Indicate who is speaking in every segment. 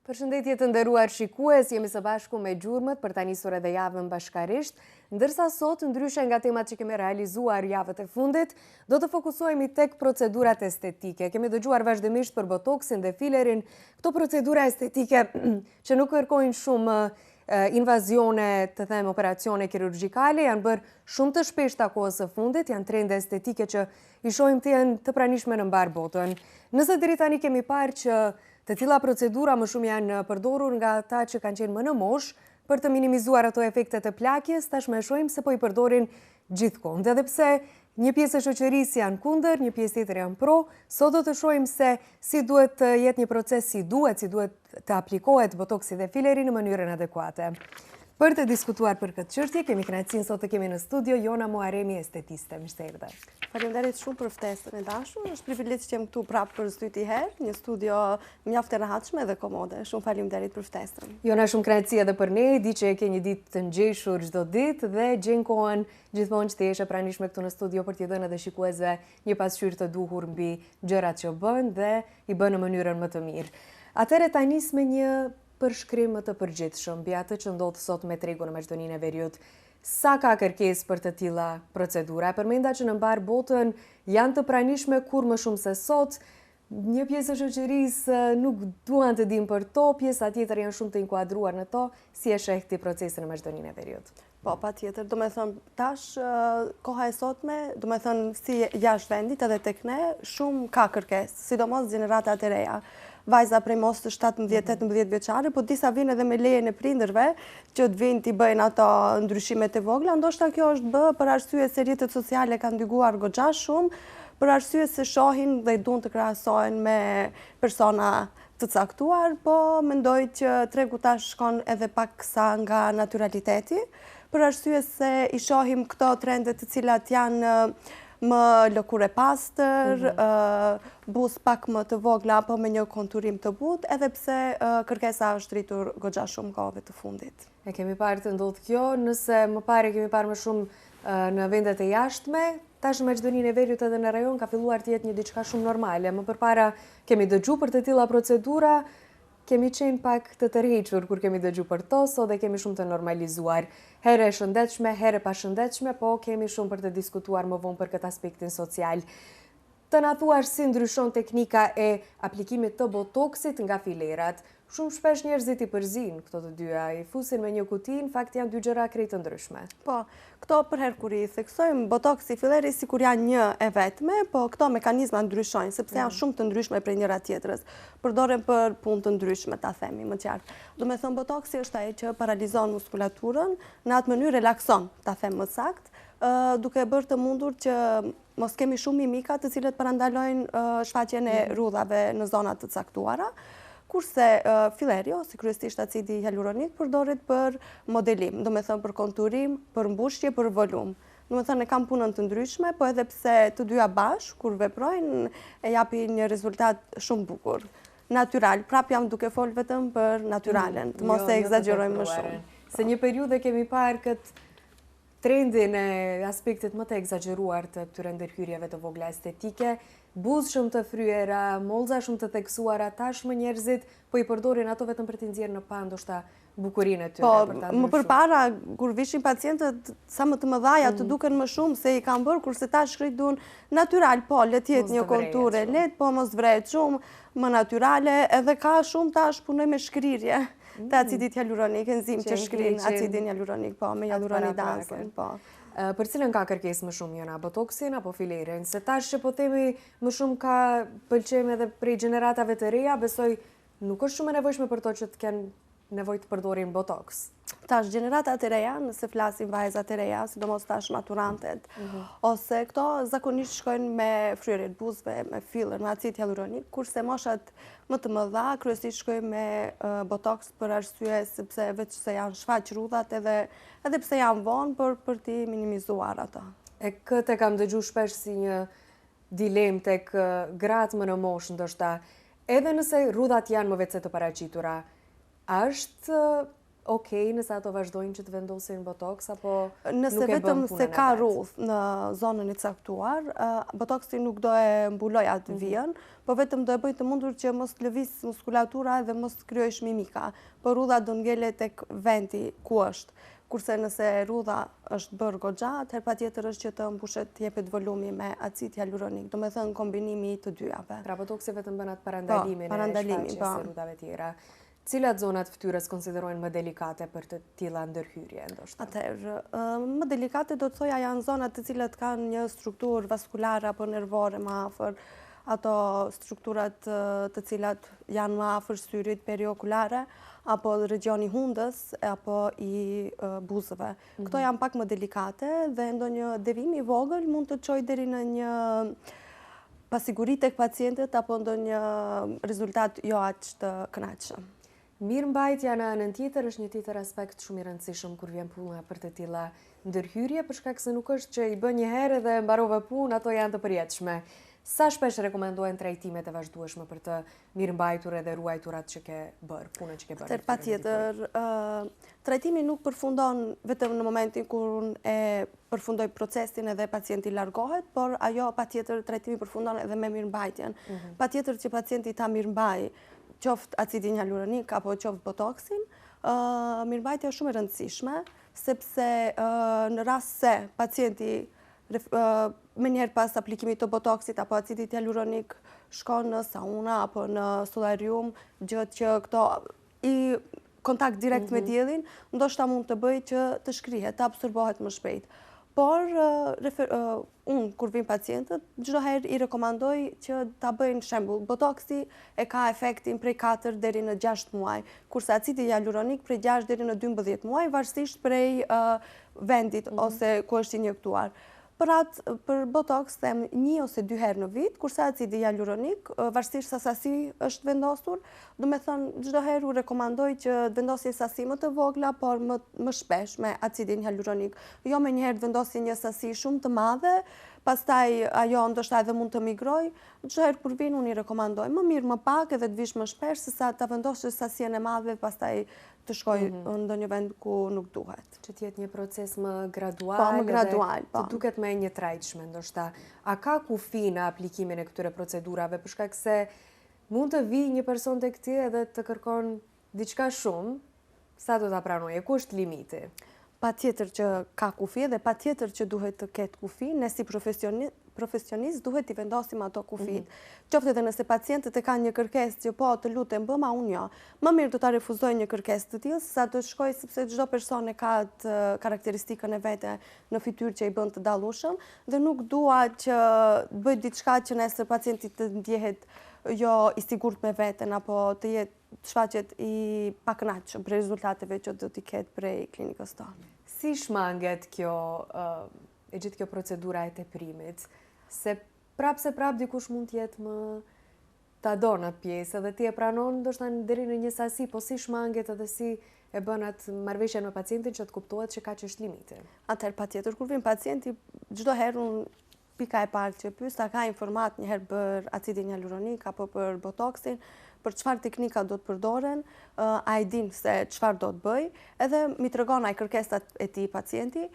Speaker 1: Përshëndetje të nderuar shikues, jemi së bashku me Gjurmët për ta nisur edhe javën bashkarisht, ndërsa sot, ndryshe nga temat që kemi realizuar javët e fundit, do të fokusohemi tek procedurat estetike. Kemi dëgjuar vazhdimisht për botoksin dhe filerin, këto procedura estetike që nuk kërkojnë shumë invazione, të them operacione kirurgjikale, janë bërë shumë të shpeshta kohës së fundit, janë trende estetike që i shohim të jenë të pranishme në mbarë botën. Nëse deri tani kemi parë që Të tilla procedura më shumë janë përdorur nga ata që kanë qenë më në moshë për të minimizuar ato efektet e plakjes, tashmë e shohim se po i përdorin gjithkund. Edhe pse një pjesë e shoqërisë janë kundër, një pjesë tjetër janë pro, sot do të shohim se si duhet të jetë një proces, si duhet, si duhet të aplikohet botoksi dhe fileri në mënyrën adekuate. Për të diskutuar për këtë çështje, kemi kënaqësinë sot të kemi në studio Jona Muaremi, estetiste. Mirë se erdhe.
Speaker 2: Faleminderit shumë për ftesën e dashur. Është privilegj që jam këtu prapë për së dyti herë, një studio mjaft e rehatshme dhe komode. Shumë faleminderit për
Speaker 1: ftesën. Jona, shumë kënaqësi edhe për ne, di që e ke një ditë të ngjeshur çdo ditë dhe gjen kohën gjithmonë që të jesh e pranishme këtu në studio për t'i dhënë edhe shikuesve një pasqyrë të duhur mbi gjërat që bën dhe i bën në mënyrën më të mirë. Atëherë ta nis me një përshkrim më të përgjithshëm mbi atë që ndodh sot me tregun në Maqedoninë e Veriut. Sa ka kërkesë për të tilla procedura? E përmenda që në mbarë botën janë të pranishme kurrë më shumë se sot. Një pjesë e shoqërisë nuk duan të dinë për to, pjesa tjetër janë shumë të inkuadruar në to. Si e sheh ti procesin në Maqedoninë e Veriut?
Speaker 2: Po, patjetër. Domethënë, tash, koha e sotme, domethënë, si jashtë vendit edhe tek ne, shumë ka kërkesë, sidomos gjeneratat e reja. Vajza prej moshës 17-18 mhm. vjeçare, po disa vijnë edhe me lejen e prindërve, që të vijnë t'i bëjnë ato ndryshimet e vogla, ndoshta kjo është bë për arsye se rrjetet sociale kanë ndikuar goxha shumë, për arsye se shohin dhe duan të krahasohen me persona të caktuar, po mendoj që tregu tash shkon edhe paksa nga natyraliteti, për arsye se i shohim këto trende të cilat janë më lëkurë e pastër, mhm. buzë pak më të vogla apo me një konturim të butë, edhe pse kërkesa është rritur goxha shumë kohëve të
Speaker 1: fundit. E kemi parë të ndodhë kjo, nëse më parë e kemi parë më shumë në vendet e jashtme, Tash në Maqedoninë e Veriut edhe në rajon ka filluar të jetë një diçka shumë normale. Më përpara kemi dëgju për të tilla procedura, kemi qenë pak të tërhequr kur kemi dëgju për to, sot e kemi shumë të normalizuar. Herë e shëndetshme, herë e pashëndetshme, po kemi shumë për të diskutuar më vonë për këtë aspektin social. Të na thuash si ndryshon teknika e aplikimit të botoksit nga filerat. Shumë shpesh njerëzit i përzijnë këto të dyja, i fusin me një kuti, në fakt janë dy gjëra krejt të
Speaker 2: ndryshme. Po, këto përherë kur i theksojmë, botoksi, fileri sikur janë një e vetme, po këto mekanizma ndryshojnë, sepse janë mm. shumë të ndryshme prej njëra tjetrës. Përdoren për punë të ndryshme, ta themi më qartë. Domethënë, botoksi është ai që paralizon muskulaturën, në atë mënyrë relakson, ta them më saktë, duke bërë të mundur që mos kemi shumë mimika të cilët parandalojnë shfaqjen e mhm. rrudhave në zona të caktuara, kurse fileri, ose kryesisht acidi hialuronik, përdoret për modelim, domethënë për konturim, për mbushje, për volum. Domethënë e kanë punën të ndryshme, po edhe pse të dyja bashkë, kur veprojnë, e japin një rezultat shumë bukur. Natyral, prap jam duke folë vetëm për natyralen, mm, të mos jo, e jo ekzagjerojmë më
Speaker 1: shumë. Se një periudhë kemi parë këtë trendin e aspektit më të ekzagjeruar të këtyre ndërhyrjeve të vogla estetike, buzë shumë të fryera, mollza shumë të theksuara, tashmë njerëzit po i përdorin ato vetëm për t'i nxjerrë në pah ndoshta bukurinë e
Speaker 2: tyre. Po, më përpara, kur vishin pacientët sa më të mëdhaja, të mm. duken më shumë se i kanë bërë, kurse tash krejt duan natyral, po, le të jetë një konturë e lehtë, po mos vret shumë, më natyrale, edhe ka shumë tash punoj me shkrirje. Të acidit hialuronik, enzimë që shkrin acidin hialuronik, po, me hialuronidazën,
Speaker 1: po. Për cilën ka kërkesë më shumë, Jona, botoksin apo filerin? Se tash që po themi më shumë ka pëlqim edhe prej gjeneratave të reja, besoj nuk është shumë e nevojshme për to që të kenë nevojë të përdorin botoks.
Speaker 2: Tash, gjeneratat e reja, nëse flasim vajzat e reja, sidomos tash maturantet, mhm. ose këto zakonisht shkojnë me fryrje të buzëve, me filler, me acid hialuronik, kurse moshat më të mëdha, kryesisht shkojnë me botoks për arsye sepse veç se janë shfaq rrudhat edhe edhe pse janë vonë, por për t'i minimizuar
Speaker 1: ato. E këtë e kam dëgju shpesh si një dilemë tek gratë më në moshë ndoshta, edhe nëse rrudhat janë më veçse të paraqitura, a është Ok, nëse ato vazhdojnë që të vendosin botoks apo
Speaker 2: nuk e bën punën e vet? Nëse vetëm se ka rrudhë në zonën e caktuar, botoksi nuk do e mbulojë atë mhm. vijën, po vetëm do e bëjë të mundur që mos të lëvizë muskulatura dhe mos të krijojë mimika, po rrudha do ngelet tek vendi ku është. Kurse nëse rrudha është bërë goxha, atëherë patjetër është që të mbushet të jepet volumi me acid hialuronik, domethënë kombinimi i të
Speaker 1: dyjave. Pra botoksi vetëm bën atë po, parandalimin e shfaqjes po. së rrudhave tjera. Cilat zona të fytyrës konsiderohen më delikate për të tilla ndërhyrje,
Speaker 2: ndoshta? Atëherë, më delikate do të thoja janë zonat të cilat kanë një strukturë vaskulare apo nervore më afër, ato strukturat të cilat janë më afër syrit periokulare, apo regioni i hundës, apo i buzëve. Mhm. Këto janë pak më delikate dhe ndonjë devim i vogël mund të çojë deri në një pasiguri tek pacientët apo ndonjë rezultat jo aq të
Speaker 1: kënaqshëm. Mirëmbajtja në anën tjetër është një tjetër aspekt shumë i rëndësishëm kur vjen puna për të tilla ndërhyrje, për shkak se nuk është që i bën një herë dhe mbarove punë, ato janë të përjetshme. Sa shpesh rekomandohen trajtimet e vazhdueshme për të mirëmbajtur edhe ruajtur atë që ke bërë, punën që ke
Speaker 2: bërë? Atëherë, patjetër, trajtimi nuk përfundon vetëm në momentin kur unë e përfundoj procesin edhe pacienti largohet, por ajo patjetër trajtimi përfundon edhe me mirëmbajtjen. Mhm. Patjetër që pacienti ta mirëmbajë, qoftë acidin hialuronik apo qoftë botoksin, mirëmbajtja është shumë e rëndësishme, sepse në rast se pacienti menjëherë pas aplikimit të botoksit apo acidit hialuronik shkon në sauna apo në solarium, gjë që këto i kontakt direkt me mhm. diellin, ndoshta mund të bëjë që të shkrihet, të absorbohet më shpejt. Por, unë, kur vijnë pacientët, çdo herë i rekomandoj që ta bëjnë shembull. Botoksi e ka efektin prej 4 deri në 6 muaj, kurse acidi hialuronik prej 6 deri në 12 muaj, varësisht prej vendit mhm. ose ku është injektuar. Për atë, për botox them një ose dy herë në vit, kurse acidi hialuronik, varësisht sa sasi është vendosur, domethënë çdo herë u rekomandoj që të vendosin sasi më të vogla, por më, më shpesh me acidin hialuronik. Jo menjëherë të vendosin një sasi shumë të madhe, pastaj ajo ndoshta edhe mund të migrojë. Çdo herë kur vijnë unë i rekomandoj më mirë më pak edhe të vish më shpesh sesa ta vendosësh sasinë e madhe pastaj të shkojë mhm. në ndonjë vend ku nuk
Speaker 1: duhet. Që të jetë një proces më gradual, po,
Speaker 2: më gradual,
Speaker 1: po. të duket më e njëtrajtshme, ndoshta. A ka kufi në aplikimin e këtyre procedurave, për shkak se mund të vijë një person tek ti edhe të kërkon diçka shumë, sa do ta pranoje, ku është limiti?
Speaker 2: Patjetër që ka kufi dhe patjetër që duhet të ketë kufi, ne si profesionistë duhet t'i vendosim ato kufijtë. Mhm. Qoftë edhe nëse pacientët e kanë një kërkesë që po të lutem bëma, unë jo. Më mirë do ta refuzoj një kërkesë të tillë, sesa të shkoj sepse çdo person e ka atë karakteristikën e vete në fytyrë që i bën të dallueshëm dhe nuk dua që të bëj diçka që nesër pacienti të ndjehet jo i sigurt me veten apo të jetë të shfaqet i pakënaqshëm prej rezultateve që do t'i ketë prej klinikës
Speaker 1: tonë. Si shmanget kjo e gjithë kjo procedura e teprimit? Se prapë se prapë dikush mund të jetë më ta don atë pjesë edhe ti e pranon ndoshta deri në një sasi, po si shmanget edhe si e bën atë marrëveshjen me pacientin që të kuptohet që kaq është
Speaker 2: limiti. Atëherë patjetër kur vjen pacienti, çdo herë unë Pika e parë që e pyes, a ka informatë një herë për acidin hialuronik apo për botoksin, për çfarë teknika do të përdoren, a e din se çfarë do të bëjë, edhe m'i tregon ai kërkesat e tij pacienti,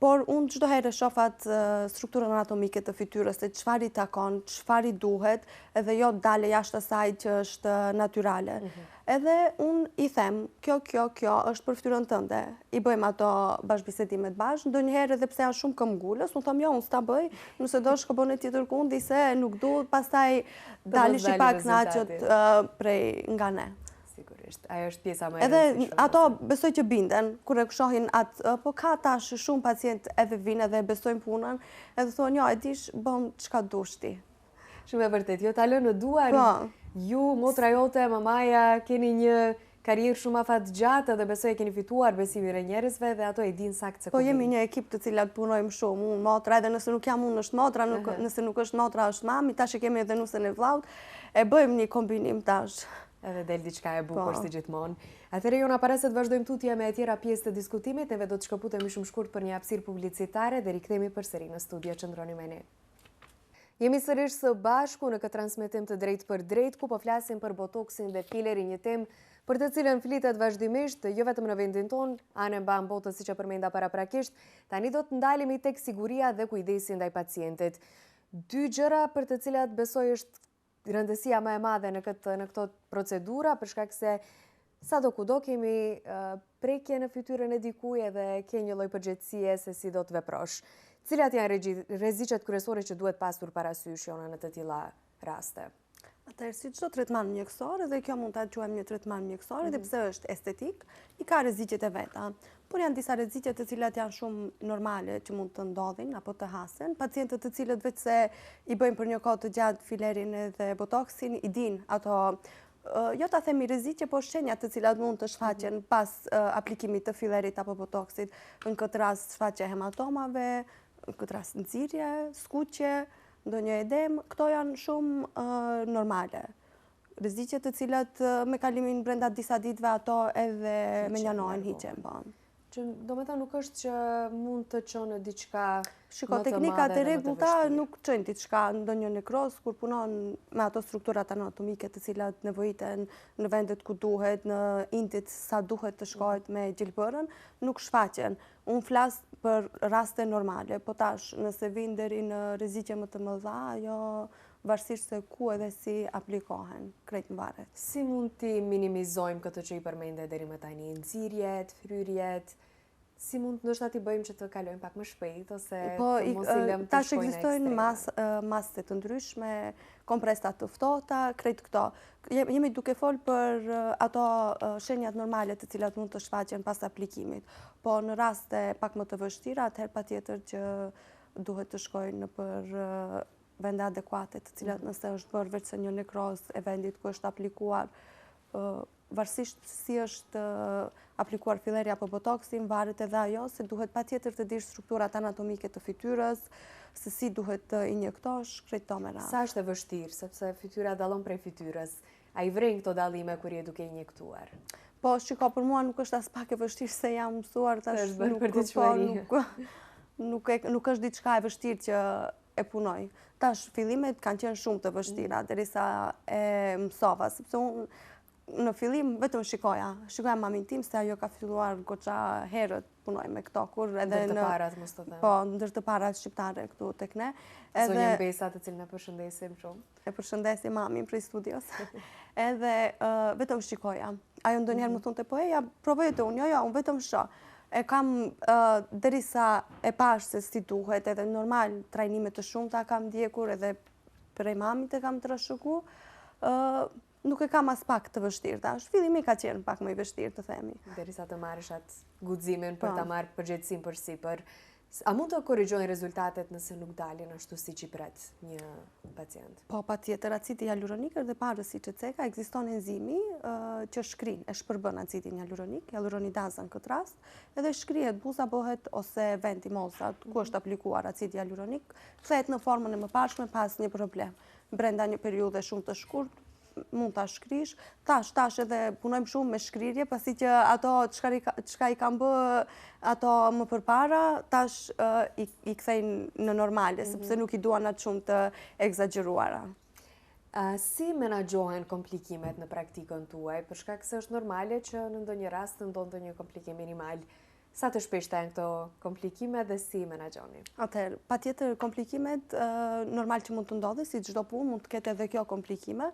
Speaker 2: por unë çdo herë e shoh atë strukturën anatomike të fytyrës, se çfarë i takon, çfarë i duhet, edhe jo dalë jashtë asaj që është natyrale. Mhm. Edhe unë i them, kjo, kjo, kjo është për fytyrën tënde. I bëjmë ato bashkëbisedimet bashkë, ndonjëherë edhe pse janë shumë këmbëngulës, unë them jo, unë s'ta bëj, nëse do shko bëne tjetërkund, se nuk du, pastaj dalësh i pakënaqur prej nga
Speaker 1: ne. Sigurisht, ajo është pjesa më e
Speaker 2: rëndësishme. Edhe ato besoj që binden, kur e shohin atë, po ka tash shumë pacientë edhe vijnë edhe besojnë punën, edhe thonë, jo, e dish, bëm
Speaker 1: çka dush ti. Shumë e vërtetë, jo ta lë në duar, po. ju, motra jote, mamaja, keni një karrierë shumë afatgjatë dhe besoj e keni fituar besimin e njerëzve dhe ato e dinë saktë se
Speaker 2: po, ku Po jemi një ekip të cilat punojmë shumë, unë, motra, edhe nëse nuk jam unë është motra, nuk, nëse nuk është motra është mami, tash e kemi edhe nusen e vllaut, e bëjmë një kombinim tash.
Speaker 1: Edhe del diçka e bukur po. si gjithmonë. Atëherë Jona para se të vazhdojmë tutje me e tjera pjesë të diskutimit, neve do të shkëputemi shumë shkurt për një hapësirë publicitare dhe rikthehemi përsëri në studio. Qëndroni me ne. Jemi sërish së bashku në këtë transmetim të drejtpërdrejtë, ku po flasim për botoksin dhe filerin, një temë për të cilën flitet vazhdimisht, jo vetëm në vendin tonë, anembanë botës siç e përmenda paraprakisht, tani do të ndalemi tek siguria dhe kujdesi ndaj pacientit. Dy gjëra për të cilat besoj është rëndësia më e madhe në këtë në këto procedura për shkak se sado kudo kemi prekje në fytyrën e dikujt edhe ke një lloj përgjegjësie se si do të veprosh. Cilat janë rreziqet kryesore që duhet pasur parasysh Jona në të tilla raste?
Speaker 2: Atëherë, si çdo tretman mjekësor, edhe kjo mund ta quajmë një tretman mjekësor, edhe mhm. pse është estetik, i ka rreziqet e veta. Por janë disa rreziqe të cilat janë shumë normale që mund të ndodhin apo të hasen. Pacientët të cilët veçse i bëjnë për një kohë të gjatë filerin dhe botoksin, i dinë ato jo ta themi rreziqe, po shenjat të cilat mund të shfaqen mhm. pas aplikimit të filerit apo botoksit. Në këtë rast shfaqje hematomave, në këtë rast nxirje, skuqje, ndonjë edemë, këto janë shumë normale. Rreziqe të cilat me kalimin brenda disa ditëve ato edhe mënjanohen, hiqen,
Speaker 1: po. Që domethënë nuk është që mund të çon në diçka
Speaker 2: Shiko, teknikat e rregullta nuk çojnë diçka ndonjë nekrozë, kur punon me ato strukturat anatomike të cilat nevojiten në vendet ku duhet, në indit sa duhet të shkohet me gjilpërën, nuk shfaqen. Unë flas për raste normale, po tash nëse vijnë deri në rreziqe më të mëdha, ajo varësisht se ku edhe si aplikohen, krejt
Speaker 1: varet. Si mund t'i minimizojmë këto që i përmende deri më tani, nxirjet, fryrjet, si mund ndoshta t'i bëjmë që të kalojnë pak më shpejt, ose po, të mos i lëmë
Speaker 2: të shkojnë në ekstreme? Tash ekzistojnë maske të ndryshme, kompresa të ftohta, krejt këto. Jemi duke folë për ato shenjat normale të cilat mund të shfaqen pas aplikimit. Po në raste pak më të vështira, atëherë patjetër që duhet të shkojnë nëpër vende adekuate, të cilat mm. nëse është bërë veçse një nekrozë e vendit ku është aplikuar, varësisht si është aplikuar fileri apo botoksi, varet edhe ajo, se duhet patjetër të dish strukturat anatomike të fytyrës, se si duhet të injektosh, krejt to me
Speaker 1: radhë. Sa është e vështirë, sepse fytyra dallon prej fytyrës. A i vren këto dallime kur je duke injektuar?
Speaker 2: Po, shiko, për mua nuk është aspak e vështirë se jam mësuar
Speaker 1: tash. Është bërë përditshmëri.
Speaker 2: Po, nuk, nuk është diçka e vështirë që e punoj. Tash, fillimet kanë qenë shumë të vështira, mm. derisa e mësova, sepse unë në fillim vetëm shikoja. Shikoja mamin tim, se ajo ka filluar goxha herët punoj me këto,
Speaker 1: kur edhe në... Ndër të parat, mos të
Speaker 2: them. Po, ndër të parat shqiptare këtu tek ne.
Speaker 1: Edhe... Zonjën Besa, të cilën e përshëndesim
Speaker 2: shumë. E përshëndesim mamin prej studios. Edhe vetëm shikoja. Ajo ndonjëherë më mhm. thonte, po eja, provoj të unë, jo, jo, unë vetëm shoh. E kam, derisa e pashë se si duhet, edhe normal, trajnime të shumta kam ndjekur, edhe prej mamit e kam trashëgu, nuk e kam aspak të vështirë tash. Fillimi ka qenë pak më i vështirë të
Speaker 1: themi. Derisa të marrësh atë guximin për po. ta marrë përgjegjësinë përsipër. A mund të korrigjojnë rezultatet nëse nuk dalin ashtu siç i pret një pacient?
Speaker 2: Po, patjetër, acidi hialuronik dhe parës siç e ceka, ekziston enzimi që shkrin, e shpërbën acidin hialuronik, hialuronidaza në këtë rast, edhe shkrihet, buza bëhet ose vendi mollza, ku mhm. është aplikuar acidi hialuronik, kthehet në formën e mëparshme pa asnjë problem. Brenda një periudhe shumë të shkurt, mund ta shkrish. Tash, tash edhe punojmë shumë me shkrirje, pasi që ato çka i kam bë ato më përpara, tash i, i kthejnë në normale, mhm. sepse nuk i duan atë shumë të ekzagjeruara.
Speaker 1: Si menaxhohen komplikimet në praktikën tuaj? Për shkak se është normale që në ndonjë rast të ndodhë ndonjë komplikim minimal Sa të shpeshta janë këto komplikime dhe si i
Speaker 2: menaxhoni? Atëherë, patjetër komplikimet normal që mund të ndodhin, si çdo punë mund të ketë edhe kjo komplikime,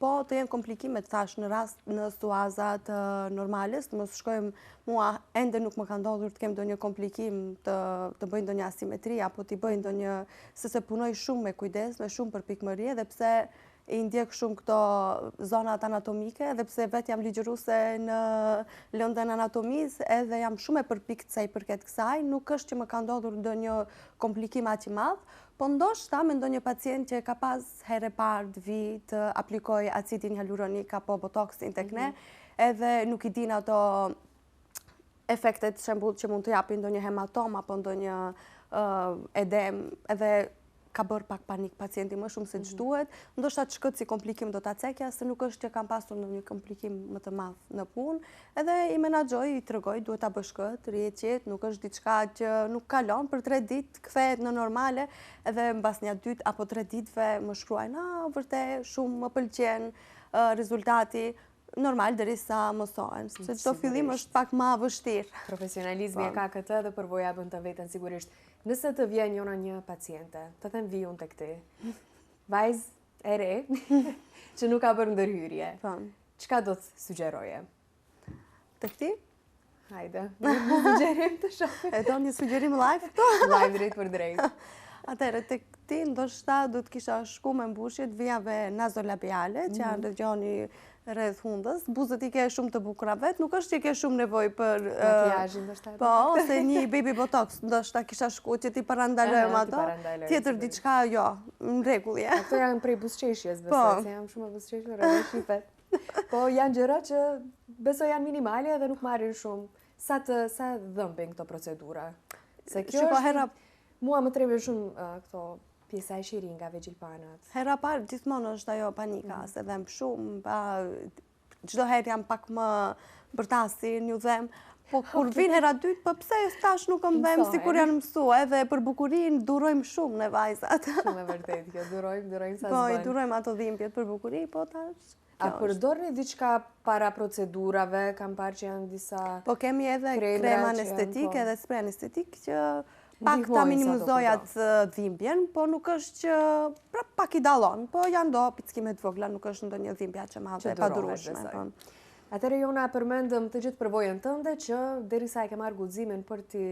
Speaker 2: po të jenë komplikimet thash në rast në suazat normale, të mos shkojmë mua ende nuk më ka ndodhur të kem ndonjë komplikim të të bëj ndonjë asimetri apo t'i bëj ndonjë sepse punoj shumë me kujdes, me shumë përpikmëri edhe pse i ndjek shumë këto zonat anatomike, edhe pse vetë jam ligjëruese në lëndën anatomisë, edhe jam shumë e përpiktë sa i përket kësaj, nuk është që më ka ndodhur ndonjë komplikim aq i madh, po ndoshta me ndonjë pacient që e ka pas herë e parë të vijë të aplikojë acidin hialuronik apo botoksin tek ne, mhm. edhe nuk i din ato efektet shembull që mund të japin ndonjë hematom apo ndonjë edemë, edhe. ka bërë pak panik pacienti më shumë se mhm. ç'duhet, ndoshta që këtë si komplikim do ta cekja, se nuk është që kam pasur ndonjë komplikim më të madh në punë, edhe i menaxhoj, i tregoj, duhet ta bësh këtë, rri e qetë, nuk është diçka që nuk kalon, për tre ditë kthehet në normale, edhe mbas nja dy apo tre ditëve më shkruajnë, a, vërtet, shumë më pëlqen rezultati, normal derisa mësohen, sepse çdo fillim është pak ma vështirë.
Speaker 1: Profesionalizmi e po. ka këtë dhe përvoja bën të vetën sigurisht. Nëse të vjen Jona një paciente, të them vij unë tek ti, vajzë e re, që nuk ka bërë ndërhyrje, po. çka do të sugjeroje?
Speaker 2: Tek ti?
Speaker 1: Hajde, një sugjerim të
Speaker 2: shohim. E do një sugjerim live këto?
Speaker 1: Live drejtpërdrejt.
Speaker 2: Atëherë, tek ti ndoshta do të kisha shku me mbushje të vijave nazolabiale, që janë mhm. regioni rreth hundës. Buzët i ke shumë të bukura vetë, nuk është që ke shumë nevojë për...
Speaker 1: Makiazhin, ndoshta.
Speaker 2: Po, ose një baby botox, ndoshta kisha shku që t'i parandalojmë ato. Tjetër diçka, jo, në
Speaker 1: rregull je. Ato janë prej buzëqeshjes, besoj, po. se jam shumë e buzëqeshur edhe shifet. Po janë gjëra që besoj janë minimale dhe nuk marrin shumë. Sa të sa dhëmbin këto procedura? Se kjo është hera mua më trembin shumë uh, këto pjesa e shiringave gjilpanat.
Speaker 2: Hera parë gjithmonë është ajo panika, mm -hmm. se dhemb shumë, pa çdo herë jam pak më bërtasin, ju dhem. Po kur vin hera dytë, po pse tash nuk më dhem sikur janë mësu, edhe për bukurinë durojmë shumë ne
Speaker 1: vajzat. Shumë e vërtetë kjo, durojmë, durojmë sa
Speaker 2: s'bën. Po, i durojmë ato dhimbjet për bukuri, po tash.
Speaker 1: A përdorni diçka para procedurave, kam parë që janë disa
Speaker 2: Po kemi edhe krem anestetik po. edhe sprej anestetik që pak ta minimizoj atë dhimbjen, po nuk është që pra pak i dallon, po janë do pickime të vogla, nuk është ndonjë dhimbje aq e madhe, e padurueshme. Po.
Speaker 1: Atëherë Jona përmendëm të gjithë përvojën tënde që derisa e ke marrë guximin për t'i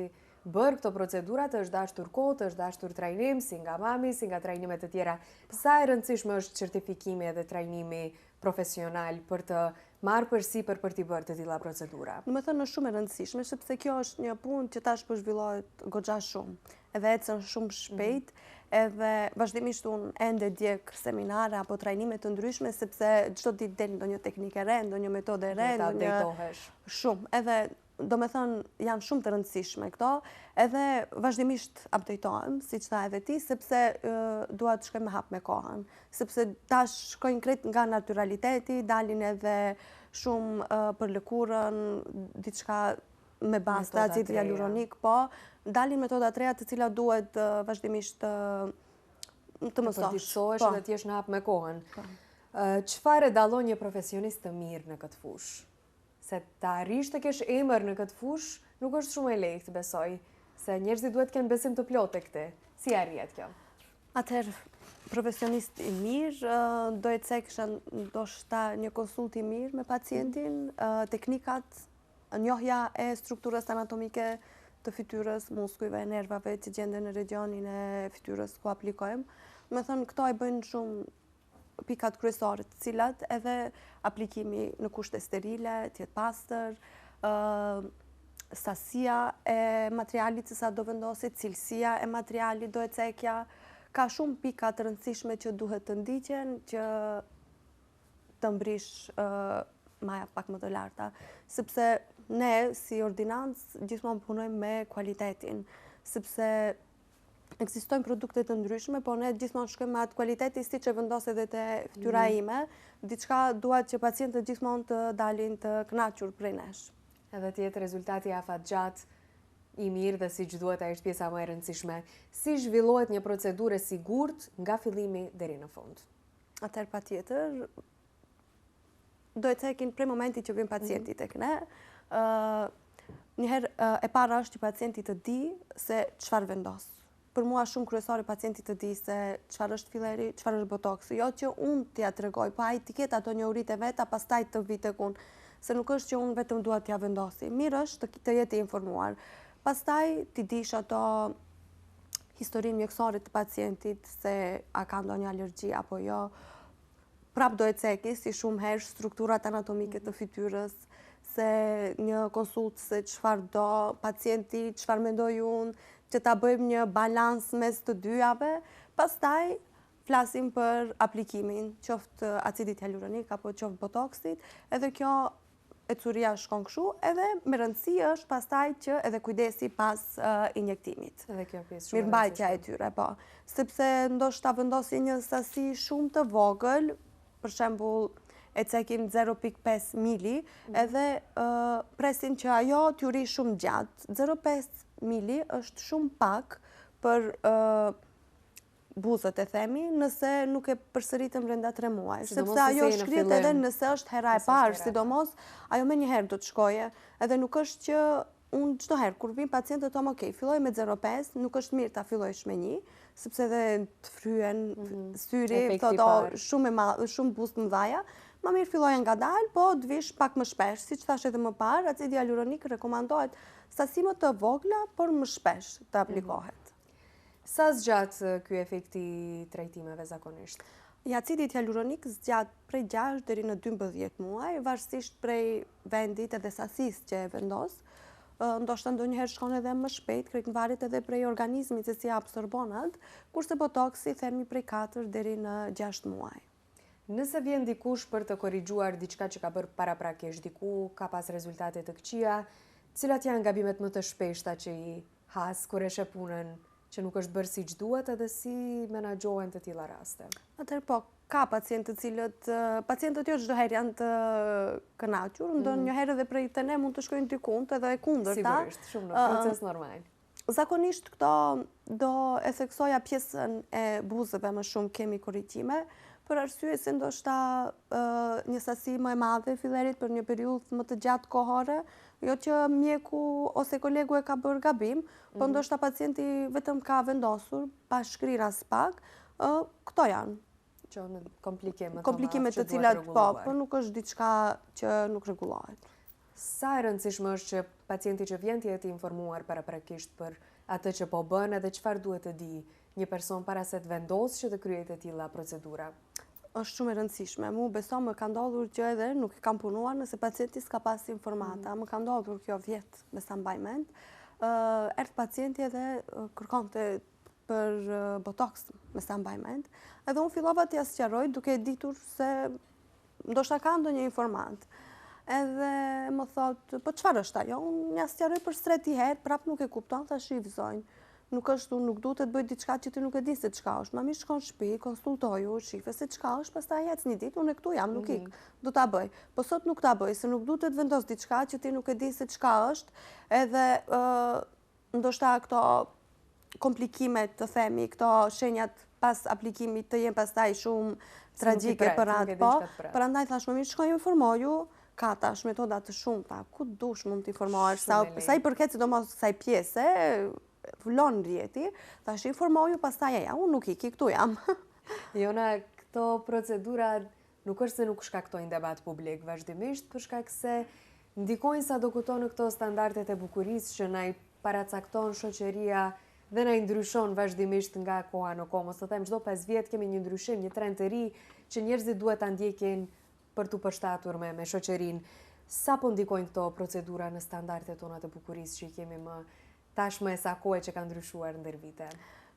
Speaker 1: bërë këto procedura të është dashtur kohë, të është dashtur trajnim, si nga mami, si nga trajnime të tjera. Sa e rëndësishme është certifikimi edhe trajnimi profesional për të marrë përsipër për t'i bërë të tilla
Speaker 2: procedura? Domethënë është shumë e rëndësishme, sepse kjo është një punë që tash po zhvillohet goxha shumë, edhe ecën shumë mhm. shpejt, edhe vazhdimisht unë ende ndjek seminare apo trajnime të ndryshme, sepse çdo ditë del ndonjë teknikë e re, ndonjë metodë e re,
Speaker 1: ndonjë...
Speaker 2: Shumë, edhe domethënë, janë shumë të rëndësishme këto, edhe vazhdimisht update-ohem, siç tha edhe ti, sepse dua të shkoj me hap me kohën. Sepse tash shkojnë krejt nga naturaliteti, dalin edhe shumë për lëkurën, diçka me bazë të acidit hialuronik, po, dalin metoda të reja të cilat duhet vazhdimisht të
Speaker 1: mësosh. Të përditësohesh po. dhe të jesh në hap me kohën. Po. Çfarë e dallon një profesionist të mirë në këtë fushë? Se të arrish të kesh emër në këtë fushë, nuk është shumë e lehtë, besoj, se njerëzit duhet të kenë besim të plotë tek ti. Si arrihet
Speaker 2: kjo? Atëherë, profesionist i mirë, do e cekësha ndoshta një konsult i mirë me pacientin, teknikat, njohja e strukturës anatomike të fytyrës, muskujve, nervave që gjenden në regionin e fytyrës ku aplikojmë. Domethënë, këto e bëjnë shumë pikat kryesore të cilat edhe aplikimi në kushte sterile, të jetë pastër, sasia e materialit se sa do vendoset, cilësia e materialit do e cekja, ka shumë pika të rëndësishme që duhet të ndiqen, që të mbrish maja pak më të larta. Sepse ne, si ordinancë, gjithmonë punojmë me kualitetin, sepse ekzistojnë produkte të ndryshme, po ne gjithmonë shkojmë me atë kualitetin siç e vendos edhe te fytyra mhm. ime, diçka dua që pacientët gjithmonë të dalin të kënaqur prej
Speaker 1: nesh. Edhe të jetë rezultati afatgjatë i mirë dhe siç duhet ajo është pjesa më e rëndësishme. Si zhvillohet një procedurë e sigurt nga fillimi deri në
Speaker 2: fund? Atëherë patjetër, do e cekin prej momentit që vjen pacienti mhm. tek ne, njëherë e para është që pacienti të di se çfarë vendos. Për mua shumë kryesore pacienti të di se çfarë është filleri, çfarë është botoksi. Jo që unë t'ia tregoj, po ai t'i ketë ato njohuritë e veta, pastaj të vijë tek unë. Se nuk është që unë vetëm dua t'ia vendosi. Mirë është të, të jetë i informuar. Pastaj t'i dish ato historinë mjekësore të pacientit, se a ka ndonjë alergji apo jo, Prapë do e ceki, si shumë herë, strukturat anatomike të fytyrës, se një konsult se çfarë do pacienti, çfarë mendoj unë, që ta bëjmë një balans mes të dyjave, pastaj flasim për aplikimin, qoftë acidit hialuronik apo qoftë botoksit, edhe kjo Ecuria shkon kështu, edhe me rëndësi është pastaj që edhe kujdesi pas injektimit.
Speaker 1: Edhe kjo pjesë shumë
Speaker 2: Mirëmbajtja e tyre, po. Sepse ndoshta vendosin një sasi shumë të vogël, për shembull e cekim 0.5 mili, mhm. edhe presin që ajo t'ju rri shumë gjatë. 0.5 mili është shumë pak për buzët e themi, nëse nuk e përsëritëm brenda 3 muaj. Sepse ajo shkrihet edhe nëse është hera e parë, sidomos, ajo menjëherë do të shkoje. Edhe nuk është që unë çdo herë, kur vijnë pacientët, thom, ok, filloj me 0.5, nuk është mirë ta fillojsh me një, sepse edhe të fryen, mhm. syri, thotë, shumë, shumë buzë të mëdhaja, ma mirë filloje ngadalë, po të vish pak më shpesh, siç thashë edhe më parë, acidi hialuronik rekomandohet sasi më të vogla, por më shpesh të mhm. aplikohet.
Speaker 1: Sa zgjat ky efekt i trajtimeve zakonisht?
Speaker 2: I acidit hialuronik zgjat prej 6 deri në 12 muaj, varësisht prej vendit edhe sasisë që e vendos. Ndoshta ndonjëherë shkon edhe më shpejt, krejt varet edhe prej organizmit se si e absorbon atë, kurse botoksi themi prej 4 deri në 6 muaj.
Speaker 1: Nëse vjen dikush për të korrigjuar diçka që ka bërë paraprakisht diku, ka pas rezultate të këqija, cilat janë gabimet më të shpeshta që i has kur e sheh punën që nuk është bërë siç duhet edhe si menaxhohen të tilla
Speaker 2: raste? Atëherë po, ka pacientë të cilët, pacientët jo çdo herë janë të kënaqur, mhm. ndonjëherë edhe prej te ne mund të shkojnë dikund edhe e kundërta.
Speaker 1: Sigurisht, shumë në proces normal.
Speaker 2: Zakonisht këto do e theksoja pjesën e buzëve më shumë kemi korrigjime, për arsye se ndoshta një sasi më e madhe e fillerit për një periudhë më të gjatë kohore, Jo që mjeku ose kolegu e ka bërë gabim, po mhm. ndoshta pacienti vetëm ka vendosur, pa shkrirë aspak, këto
Speaker 1: janë. Që në komplikime
Speaker 2: të Komplikime të cilat, po, po nuk është diçka që nuk
Speaker 1: rregullohet. Sa e rëndësishme është që pacienti që vjen të jetë i informuar paraprakisht për atë që po bën edhe çfarë duhet të dijë një person para se të vendosë që të kryejë të tilla
Speaker 2: procedura? Është shumë e rëndësishme. Mu beso më ka ndodhur që edhe nuk e kam punuar nëse pacienti s'ka pas informata. Mm. Më ka ndodhur kjo vjet, me sa mbaj mend. Erdh pacienti edhe kërkonte për botox, me sa mbaj mend. Edhe unë fillova t'ia sqaroj duke e ditur se ndoshta ka ndonjë informatë. Edhe më thotë, po çfarë është ajo? Unë ia sqaroj për së treti herë, prapë nuk e kupton, thashë zonjë. Nuk është, unë nuk du të të bëj diçka që ti nuk e di se çka është. Ma mirë shko në shtëpi, konsultoju, shife se çka është, pastaj ec një ditë, unë këtu jam, nuk ik, mhm. do ta bëj. Po sot nuk ta bëj, se nuk du të të vendos diçka që ti nuk e di se çka është, edhe ndoshta këto komplikimet të themi, këto shenjat pas aplikimit të jenë pastaj shumë tragjike për atë, po. Prandaj thashë më mirë shko informoju, ka tash metoda të shumta, ku dush mund të informohesh, sa, sa i përket sidomos kësaj pjese, vlon rrjeti, thashë informoju, pastaj eja, unë nuk iki, këtu jam.
Speaker 1: Jona, këto procedura nuk është se nuk shkaktojnë debat publik vazhdimisht, për shkak se ndikojnë sado këto në këto standardet e bukurisë që na i paracakton shoqëria dhe na i ndryshon vazhdimisht nga koha në kohë. Mos të them çdo 5 vjet kemi një ndryshim, një trend të ri që njerëzit duhet ta ndjekin për t'u përshtatur me me shoqërinë. Sa po ndikojnë këto procedura në standardet tona të bukurisë që i kemi më tashmë e sa kohë që ka ndryshuar ndër vite?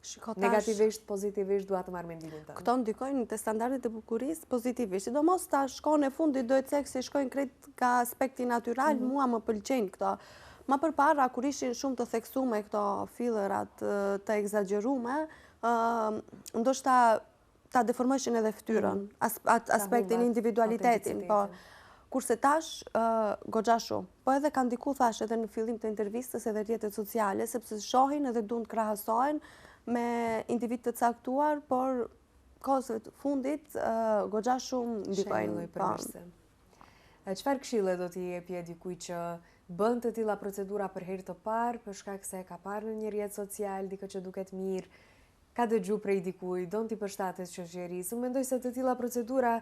Speaker 2: Shiko tash...
Speaker 1: Negativisht, pozitivisht, dua të marr mendimin
Speaker 2: tënd. Këto ndikojnë te standardet e bukurisë pozitivisht. Sidomos tash kohën e fundit do e cek se shkojnë krejt nga aspekti natyral, mhm. mua më pëlqejnë këto. Ma përpara, kur ishin shumë të theksume këto fillerat të ekzagjerume, ndoshta ta deformojshin edhe fytyrën, mm. atë aspektin, individualitetin, po. Kurse tash, goxha shumë. Po edhe ka ndiku, thash, edhe në fillim të intervistës edhe rrjetet sociale, sepse shohin edhe duan të krahasohen me individ të caktuar, por kohëve të fundit, goxha shumë ndikojnë.
Speaker 1: Po. Çfarë këshille do t'i jepje dikujt që bën të tilla procedura për herë të parë, për shkak se ka parë në një rrjet social, dikë që duket mirë, ka dëgju prej dikujt, don t'i përshtatet shoqërisë. Unë mendoj se të tilla procedura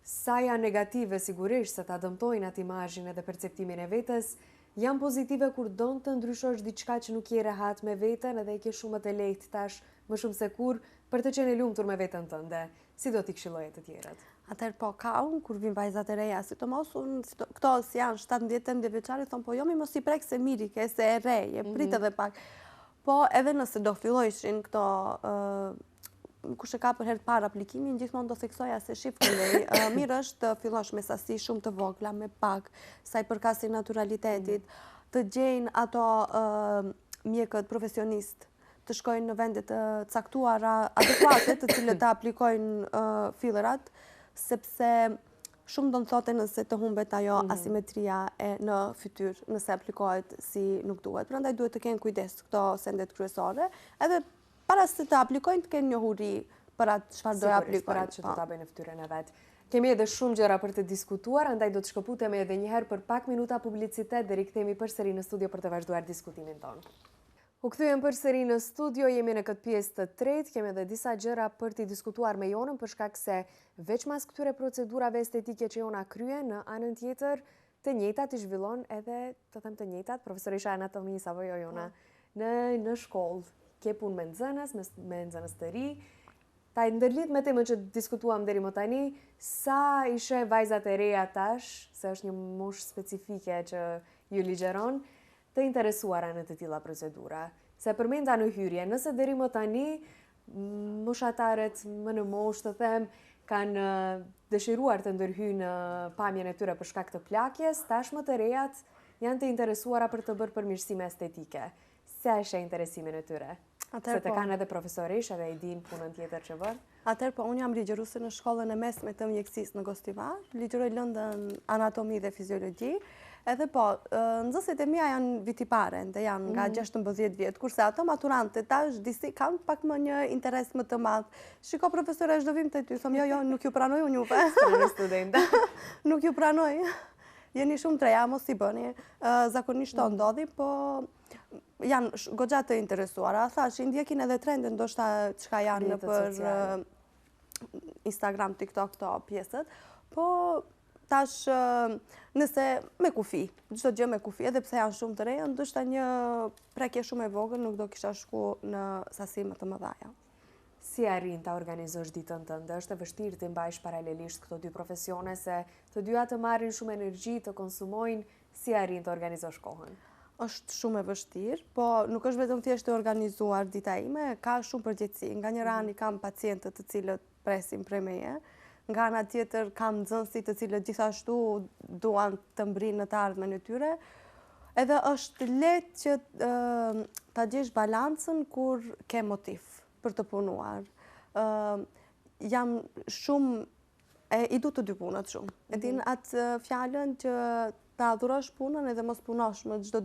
Speaker 1: sa janë negative sigurisht se ta dëmtojnë atë imazhin edhe perceptimin e vetes, janë pozitive kur don të ndryshosh diçka që nuk je rehat me veten edhe e ke shumë më të lehtë tash më shumë se kurrë për të qenë e lumtur me veten tënde. Si do t'i këshilloje të
Speaker 2: tjerët? Atëherë po, ka unë kur vijnë vajzat e reja, sidomos unë, këto si janë 17-18 vjeçare, thonë po jo mi mos i prek se mirë i ke, se e re, e prit mhm. edhe pak. Po edhe nëse do fillojshin këto. kush e ka për herë të parë aplikimin, gjithmonë do theksoja se shif këndej, mirë është të fillosh me sasi shumë të vogla, me pak, sa i përkasin naturalitetit, mm. të gjejnë ato mjekët profesionistë, të shkojnë në vende të caktuara adekuate, të cilët të aplikojnë fillerat, sepse shumë do të thotë nëse të humbet ajo mhm. asimetria e në fytyrë, nëse aplikohet si nuk duhet. Prandaj duhet të kenë kujdes këto sendet kryesore, edhe para se të aplikojnë të kenë njohuri për atë çfarë do e aplikojnë.
Speaker 1: Për atë që do po. ta bëjnë në fytyrën e vet. Kemi edhe shumë gjëra për të diskutuar, andaj do të shkëputemi edhe një herë për pak minuta publicitet dhe rikthehemi përsëri në studio për të vazhduar diskutimin tonë. U kthyem përsëri në studio, jemi në këtë pjesë të tretë, kemi edhe disa gjëra për t'i diskutuar me Jonën për shkak se veçmas këtyre procedurave estetike që Jona kryen, në anën tjetër të njëjtat i zhvillon edhe, të them të njëjtat, profesoresha e anatomisë apo jo Jona, po. në në shkollë. Ke punë me nxënës, me, me nxënës të ri. Ta ndërlidh me temën që diskutuam deri më tani, sa i sheh vajzat e reja tash, se është një moshë specifike që ju ligjëron, të interesuara në të tilla procedura. Se përmenda në hyrje, nëse deri më tani moshatarët më në moshë të them kanë dëshiruar të ndërhyjnë në pamjen e tyre për shkak të plakjes, tashmë të rejat janë të interesuara për të bërë përmirësime estetike. Si e sheh interesimin e tyre? Se të po. kanë edhe profesoreshë edhe e dinë punën tjetër që bën.
Speaker 2: Atëherë po, unë jam ligjëruese në shkollën e mesme të mjekësisë në Gostivar, ligjëroj lëndën anatomi dhe fiziologji, edhe po, nxënësit e mia janë vit i parë, dhe janë nga 16 mhm. vjet, kurse ato maturante tash disi kanë pak më një interes më të madh. Shiko profesoreshë do vim te ty, thom jo, jo, nuk ju pranoj unë juve.
Speaker 1: Studente.
Speaker 2: Nuk ju pranoj. Jeni shumë të reja, mos i bëni. Zakonisht to mhm. ndodhi, po janë goxha të interesuara. Thash, i ndjekin edhe trendet, ndoshta çka janë nëpër Instagram, TikTok, këto pjesët. Po, tash, nëse me kufi, çdo gjë me kufi, edhe pse janë shumë të reja, ndoshta një prekje shumë e vogël nuk do kisha shku në sasi më të mëdhaja.
Speaker 1: Si arrin ta organizosh ditën tënde? Është e vështirë t'i mbajsh paralelisht këto dy profesione se të dyja të marrin shumë energji, të konsumojnë, Si arrin të organizosh
Speaker 2: kohën? Është shumë e vështirë, po nuk është vetëm thjesht e organizuar dita ime, ka shumë përgjegjësi. Nga njëra anë i kam pacientët të cilët presin prej meje, nga ana tjetër kam nxënësit të cilët gjithashtu duan të mbërrijnë në të ardhmen e tyre. Edhe është lehtë që ta gjesh balancën kur ke motiv për të punuar. Jam shumë E, i du të dy punët shumë. E din mhm. atë fjalën që ta adhurosh punën edhe mos punosh më çdo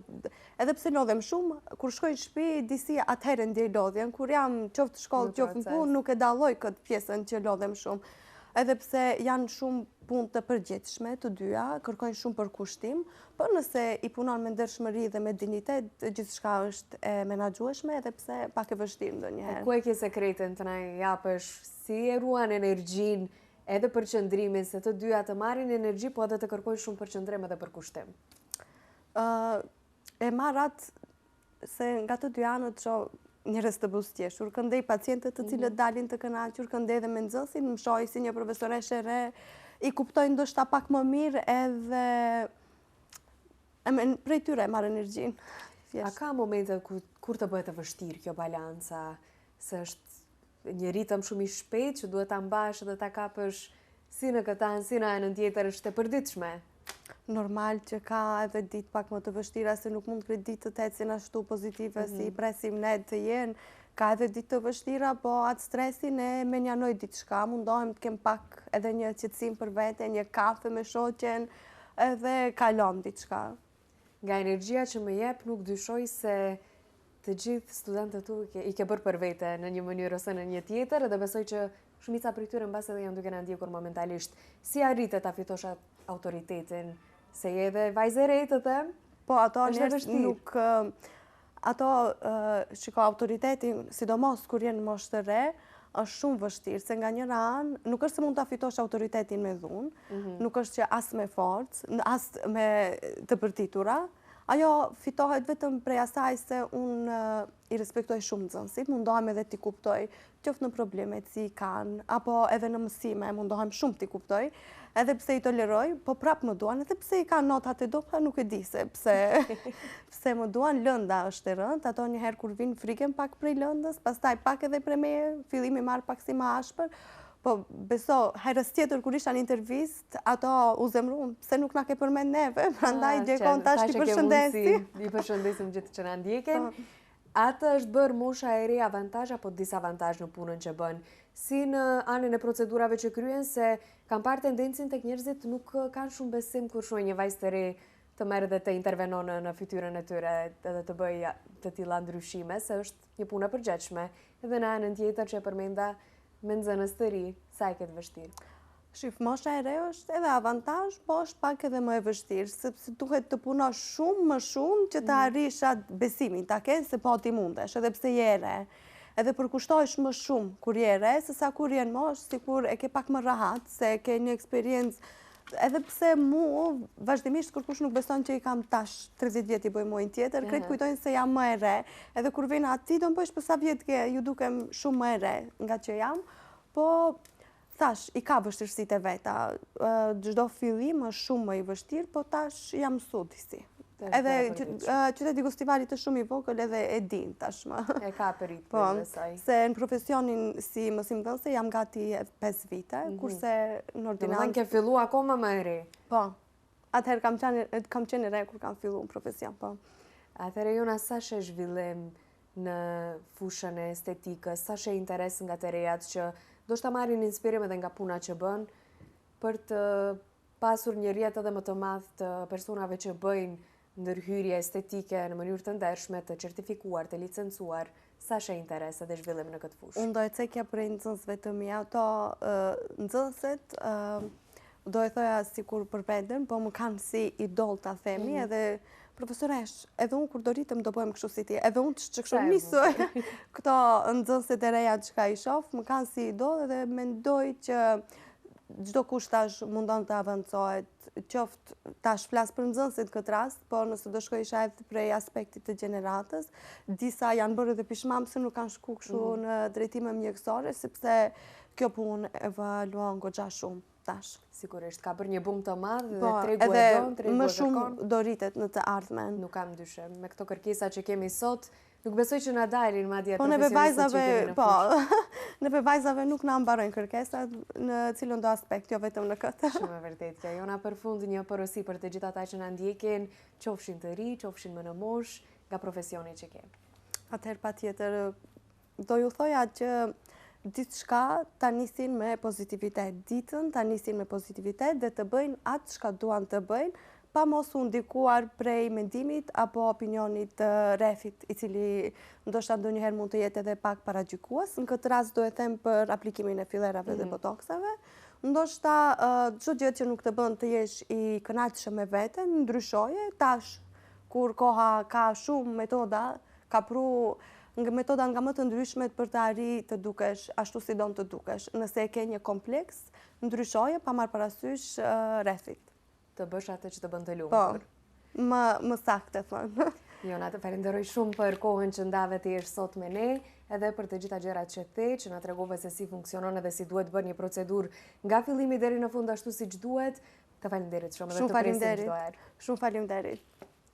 Speaker 2: edhe pse lodhem shumë, kur shkoj në shtëpi disi atëherë ndjej lodhjen, kur jam qoftë në shkollë, qoftë në punë, nuk e dalloj këtë pjesën që lodhem shumë. Edhe pse janë shumë punë të përgjegjshme të dyja, kërkojnë shumë përkushtim, por nëse i punon me ndershmëri dhe me dinjitet, gjithçka është e menaxhueshme edhe pse pak e vështirë ndonjëherë.
Speaker 1: Ku e ke sekretin të na japësh Si e ruan energjinë edhe përqendrimin, se të dyja të marrin energji, po edhe të kërkojnë shumë përqendrim edhe përkushtim?
Speaker 2: E marr atë se nga të dy anët shoh njerëz të buzëqeshur, këndej pacientët të cilët mhm. dalin të kënaqur, këndej edhe me nxënësit, më shohin si një profesoreshë e re, i kuptoj ndoshta pak më mirë edhe prej tyre e marr energjinë.
Speaker 1: A ka momente kur të bëhet e vështirë kjo balanca, se është një ritëm shumë i shpejtë që duhet ta mbash dhe ta kapësh si në këtë anë, si në anën tjetër është e
Speaker 2: përditshme. Normal që ka edhe ditë pak më të vështira, se nuk mund krejt ditët të ecin ashtu pozitive mm -hmm. si mhm. presim ne të jenë. Ka edhe ditë të vështira, po atë stresin e mënjanoj diçka, mundohem të kem pak edhe një qetësim për vete, një kafe me shoqen, edhe kalon diçka.
Speaker 1: Nga energjia që më jep, nuk dyshoj se të gjithë studentët tu i ke bërë për vete në një mënyrë ose në një tjetër dhe besoj që shumica prej tyre mbase edhe janë duke na ndjekur momentalisht. Si arrite ta fitosh atë autoritetin? Se je edhe vajzë e re, të
Speaker 2: them? Po, ato njerëz nuk ato shiko autoritetin, sidomos kur je në moshë të re, është shumë vështirë, se nga njëra anë, nuk është se mund ta fitosh autoritetin me dhunë, mhm. nuk është që as me forcë, as me të bërtitura, Ajo fitohet vetëm prej asaj se unë i respektoj shumë nxënësit, mundohem edhe t'i kuptoj, qoftë në problemet si i kanë, apo edhe në mësime, mundohem shumë t'i kuptoj, edhe pse i toleroj, po prapë më duan, edhe pse i kanë notat e dobëta, nuk e di se pse, pse më duan, lënda është e rëndë, ato njëherë kur vijnë frigen pak prej lëndës, pastaj pak edhe prej meje, fillimi marr pak si më ashpër, Po, beso, herës tjetër kur isha në intervistë, ato u zemrun, pse nuk na ke përmend neve, prandaj ah, gjekon tash t'i përshëndesim.
Speaker 1: I përshëndesim gjithë që na ndjekin. Po. A të është bërë mosha e re avantazh apo disavantazh në punën që bën? Si në anën e procedurave që kryen, se kam parë tendencin tek njerëzit nuk kanë shumë besim kur shohin një vajzë të re të merr dhe të intervenon në fytyrën e tyre edhe të bëjë të tilla ndryshime, se është një punë e përgjegjshme. Edhe në anën tjetër që e përmenda, Me nxënës të ri, sa e ke të vështirë?
Speaker 2: Shif, mosha e re është edhe avantazh, po është pak edhe më e vështirë, sepse duhet të punosh shumë më shumë që të mhm. arrish atë besimin, ta kenë se po ti mundesh, edhe pse je e re. Edhe përkushtohesh më shumë kur je e re, se sa kur je në moshë, sikur e ke pak më rahat, se ke një eksperiencë Edhe pse mu, vazhdimisht kërkush nuk beson që i kam tash 30 vjet i bëj muajin tjetër, krejt kujtojnë se jam më e re. Edhe kur vijnë aty do më bëjsh për sa vjet ke, ju dukem shumë më e re nga që jam. Po, thash, i ka vështirësitë e veta. Çdo fillim është shumë më i vështirë, po tash jam mësu disi. Edhe qyteti i Gostivarit është shumë i vogël edhe e din tashmë.
Speaker 1: E ka për i të po,
Speaker 2: Se në profesionin si mësimdhënëse jam gati 5 vite, mhm. kurse në
Speaker 1: ordinancë... Domethënë ke fillu akoma më e
Speaker 2: re? Po, atëherë kam qenë, kam qenë e re kur kam fillu në profesion, po.
Speaker 1: Atëherë Jona, sa sheh zhvillim në fushën e estetikës, sa sheh interes nga të rejat që ndoshta marrin inspirim edhe nga puna që bën, për të pasur një rrjet edhe më të madh të personave që bëjnë ndërhyrje estetike në mënyrë të ndershme, të certifikuar, të licencuar, sa sheh interes edhe zhvillim në këtë
Speaker 2: fushë? Unë do e cekja prej nxënësve të mi, ato nxënëset, do e thoja sikur për veten, po më kanë si idol ta themi, mhm. edhe profesoresh, edhe unë kur do rritem do bëhem kështu si ti, edhe unë që kështu nisoj, këto nxënëset e reja çka i shof, më kanë si idol edhe mendoj që çdokush tash mundon të avancohet, qoftë tash flas për nxënësit këtë rast, por nëse do shkojsha edhe prej aspektit të gjeneratës, disa janë bërë edhe pishman pse nuk kanë shku kështu mm. në drejtime mjekësore, sepse kjo punë evoluon goxha shumë
Speaker 1: tash. Sigurisht, ka bërë një bum të madh dhe po, tregu e don, tregu e
Speaker 2: kërkon. Më shumë do rritet në të ardhmen.
Speaker 1: Nuk kam dyshim. Me këto kërkesa që kemi sot, Nuk besoj që na dalin
Speaker 2: madje po, profesionistët që kemi në po, fushë. Neve vajzave nuk na mbarojnë kërkesat në cilëndo aspekt, jo vetëm në
Speaker 1: këtë. Shumë e vërtetë kjo. Jona për fund një porosi për të gjithë ata që na ndjekin, qofshin të ri, qofshin më në moshë, nga profesioni që
Speaker 2: ke. Atëherë patjetër, do ju thoja që diçka ta nisin me pozitivitet, ditën ta nisin me pozitivitet dhe të bëjnë atë çka duan të bëjnë, pa mos u ndikuar prej mendimit apo opinionit të rrethit, i cili ndoshta ndonjëherë mund të jetë edhe pak paragjykues. Në këtë rast do e them për aplikimin e fillerave dhe mhm. botoksave. Ndoshta çdo gjë që nuk të bën të jesh i kënaqshëm me veten, ndryshoje tash kur koha ka shumë metoda, ka pru nga metoda nga më të ndryshmet për të arri të dukesh ashtu si don të dukesh. Nëse e ke një kompleks, ndryshoje pa marrë parasysh rrethit.
Speaker 1: Të bësh atë që të bën të lumtur.
Speaker 2: Po, më, më saktë e
Speaker 1: thënë. Jona, të falenderoj shumë për kohën që ndave të jesh sot me ne, edhe për të gjitha gjërat që the, që na tregove se si funksionon edhe si duhet bërë një procedurë nga fillimi deri në fund ashtu siç duhet. Të faleminderit shumë edhe të presim çdo
Speaker 2: herë. Shumë faleminderit.